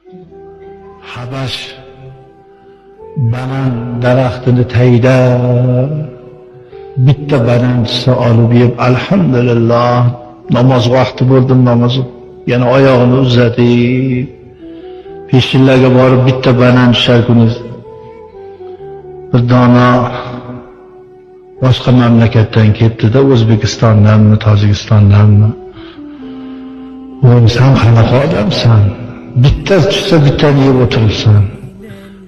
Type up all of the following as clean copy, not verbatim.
Habash banan daraxtini tagida bitta banan tushsa olib yeb, alhamdulillah, namoz vaqti bo'ldi, namoz yana oyog'ini uzatib peshinlarga borib bitta banan tushar kuni bir dona boshqa mamlakatdan ketdi-da, O'zbekistondanmi, Tojikistondanmi? Sen qanaqa odamsan? Bitta tushsa bittani yeb o'tiribsan.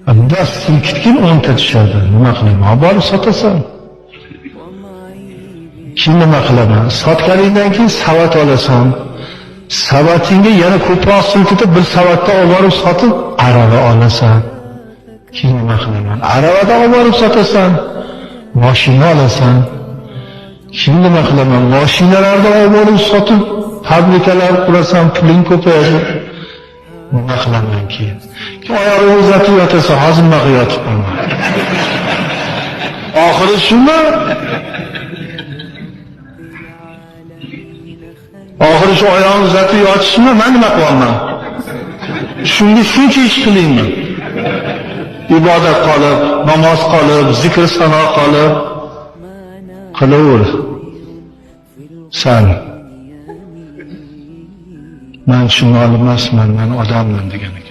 Bunday silkitgin 10 ta tushadi. Nima qilaman? Borib sotasan. Keyin nima qilaman? Sotganingdan keyin savat olasan. Savatingga yana ko'proq silkitib bir savatda olib borib sotib arava olasan. Keyin nima qilaman? Aravada olib borib sotasan. Mashina olasan. Keyin nima qilaman? Mashinalarda olib borib sotib fabrikalar qurasan, puling ko'payadi. Nima qilaman keyin? Keyin oyog'ini uzatib yotasan, hozir nima qilib yotibman? Oxiri shumi? Oxiri shu oyog'ini uzatib yotishmi? Men nima qilaman? Shunga shuncha ish qilaymi? Ibodat qolib, namoz qolib, zikr sano qolib qilaver. San men shuni olmasman, men odamman degan ekan.